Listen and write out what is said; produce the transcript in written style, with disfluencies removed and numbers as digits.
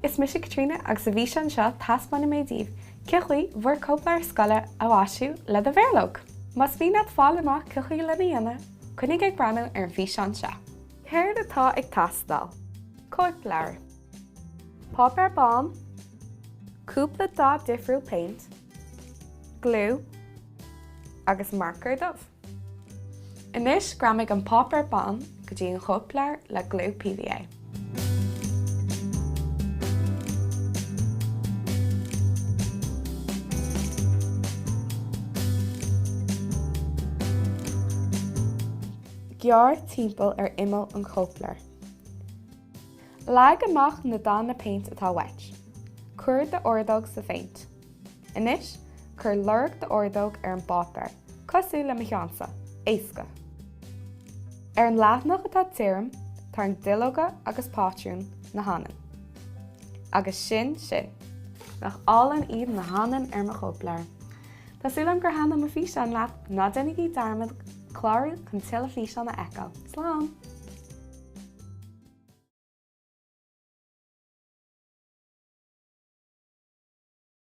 Is mise Caitríona agus sa bhfíseán seo taispeánfaidh mé daoibh cén chaoi bhur cóipleabhar scoile a mhaisiú le do mhéarlóg. Más mian leat fáil amach cén chaoi lena dhéanamh, coinnigh ag breathnú ar an bhfíseán seo. Céard atá ag teastáil? Cóipleabhar. Páipéar bán. Cúpla dath difriúil péint. Gliú. Agus marcóir dubh. Anois greamaigh an páipéar bán go dtí an chóipleabhar le gliú PVA. Gearr timpeall ar imeall an chóipleabhair. Leag amach na dathanna péint atá uait. Cuir d'ordóg sa phéint. Anois, cuir lorg d'ordóg ar an bpáipéar, cosúil le mo cheannsa. Éasca! Ar an leathanach atá tirim, tarraing duilleoga agus pátrún na hanainn. Agus sin sin! Nach álainn iad na hanainn ar mo chóipleabhar? Tá súil agam gur thaitin mo físeán leat, ná déanaigí dearmad clárú chun tuilleadh físeán a fheiceáil. Slán!